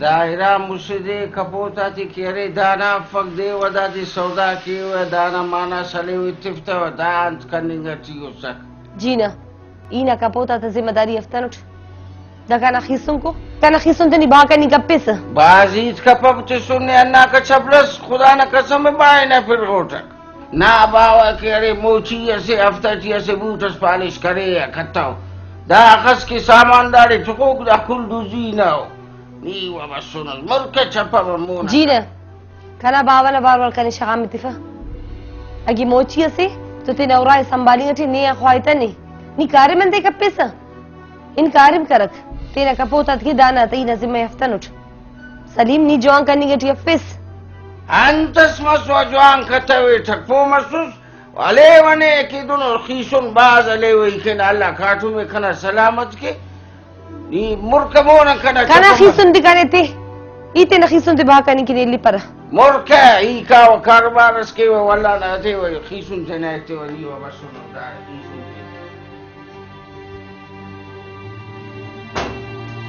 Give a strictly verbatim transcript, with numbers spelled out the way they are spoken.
دا ارا مسہ دے کپوت آتے کہ ارے دانا افک دے و دادے سودا کیوہ، دانا مانا سلیو ایتفتوہ، دا انت کننگ ٹی اسک؟ جی نہ، ای نا کپوت آتا ذمہ داری افتنٹ۔ دا کنا خیسن کو، کنا خیسن تے نی بہا کننگ کپیسہ۔ بھاز ہیت کپب تسن نے، انا کچپ لس، خدا نا قسم بائے نا پرغوٹک۔ نا باوہ کہ ارے موچی اسے ہفتہ ٹی اسہ بوٹ اس پالش کرے آ کتو۔ دا اخس کہ سامان داڑے ٹکوک، دا کل دزی نا ء۔ نی و بسنس، ملک ء چپہ مون۔ جی نہ، کنا باوہ نا بار بار کنے شغام تفا۔ اگہ موچی اسے تو تینا ارا ء سنبھالنگ ٹی نے آن خواہتنے۔ نی کاریم انتئے کپیسہ؟ ہن کاریم کرک، تینا کپوت آتیکہ دانا تہ ای نا ذمہ ء ہفتنٹ۔ سلیم، نی جوان کننگ ٹی افس۔ انت اس مسو جوان کتویٹک، پہہ مسس؟ ہلیوہ نے کہ دنو خیسن بھاز ہلیوہ، ای کن اللہ کاٹم ء کنا سلامت کے۔ نی مر کمون آن کنا کنا قسم۔ خیسن دی کنے تے، ای تینا خیسن تے بہا کننگ کن ایلیپرہ۔ مر کہ ای کاوہ کاروبار اس کیوہ، ولدا نا ہتیوہ خیسن تینا ایتیوہ، نی و بسنو دا خیسن تے۔